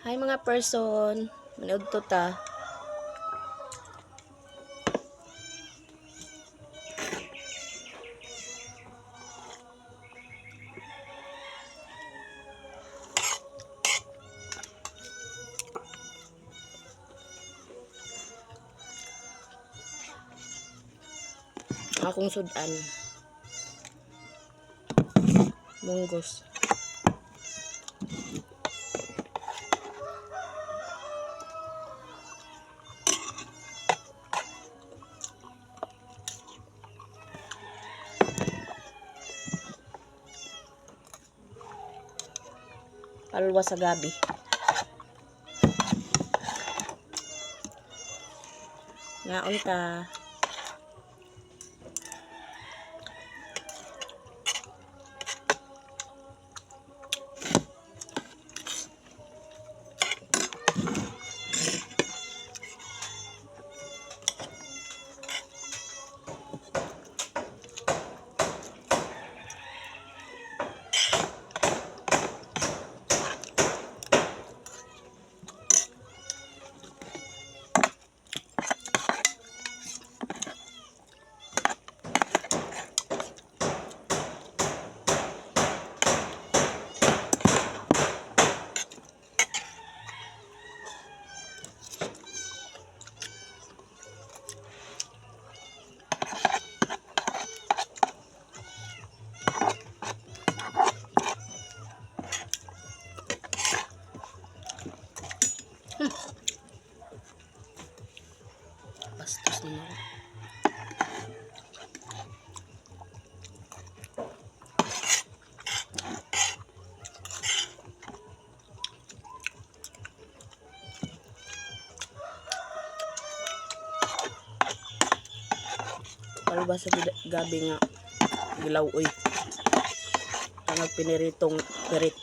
Hi mga person, manood to ta. Akong sudan. Munggos. Palwa sa gabi. Ngaon ta. Bastos naman ako. Palwa sa gabi nga gilaw oy. Tangag piniritong pirit.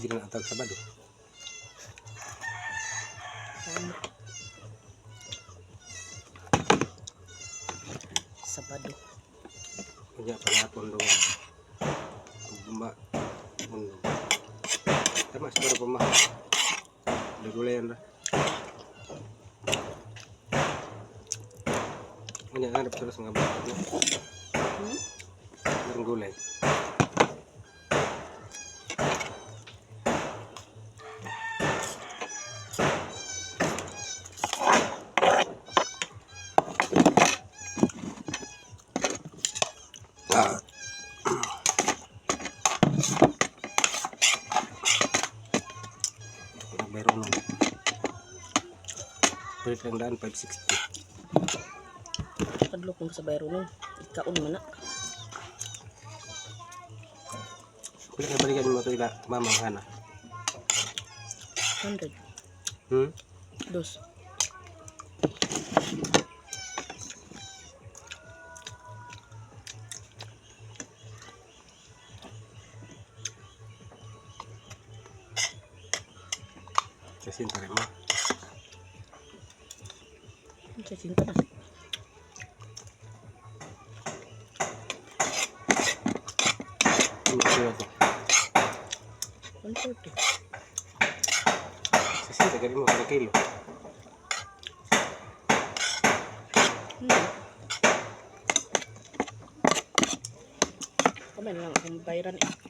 Hindi na atag Sabado. Sabado. Unya panghapon do. Ugma mundo. Tama siguro pa ma. Gulayan ra. Unya nga dapat sa mga bata, no? Hmm? Ang gulay. Ah. Meron nung Palit lang daan, 560. Padlok ko sa bayro nun. Ikaon man na. Pili ka balikan mo ito ila, mama hana. 100. Dos. Kasi rin mo. Sa cinta na. Ano ito ito? 140. Sa sinta ka rin mo, kada kilo. Kamay na lang akong bayaran eh.